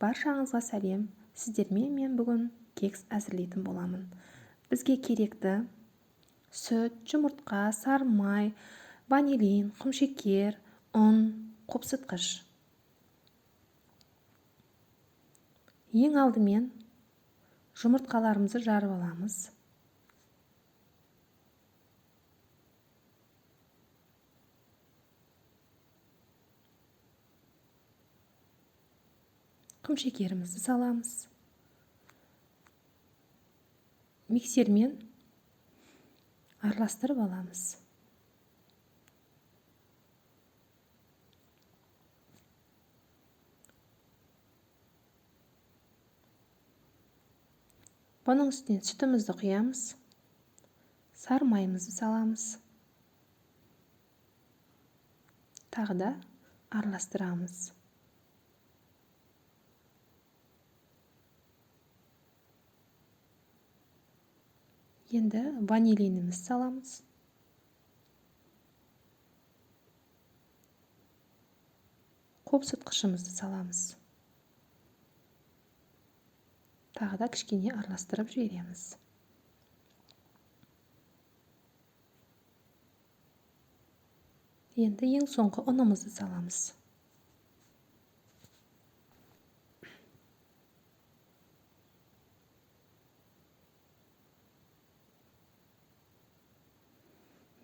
Баршаңызға сәлем. Сіздермен мен бүгін кекс әзірлейтін боламын. Бізге керекті сүт, жұмыртқа, сары май, ванилин, құмшекер, ұн, қопсытқыш. Ең алдымен жұмыртқаларымызды жарып аламыз. Құмшекерімізді саламыз. Миксермен араластырып аламыз. Бұның үстіне сүтімізді құямыз, сары майымызды саламыз. Тағы да араластырамыз. Енді ванилинімізді саламыз. Қопсытқышымызды саламыз. Тағы да кішкене араластырып жібереміз. Енді ең соңғы ұнымызды саламыз.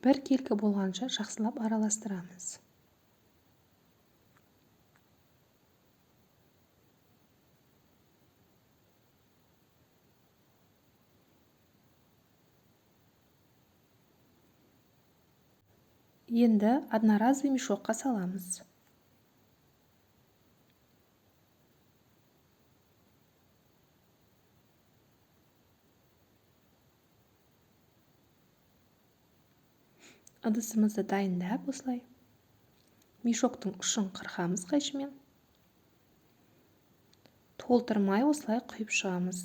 Бір келкі болғанша жақсылап араластырамыз. Енді одноразовый мешокқа саламыз. Ыдысымызды дайындап осылай мешоктың ұшын қырқамыз қайшымен. Толтырмай осылай құйып шығамыз.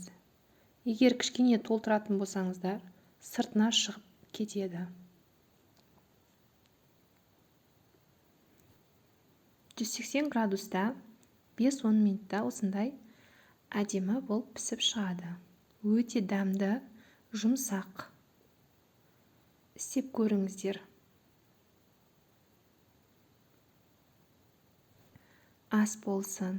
Егер кішкене толтыратын болсаңыздар, сыртына шығып кетеді. 180 градуста 5-10 минутта осындай әдемі болып пісіп шығады. Өте дәмді, жұмсақ. Істеп көріңіздер. Ас болсын.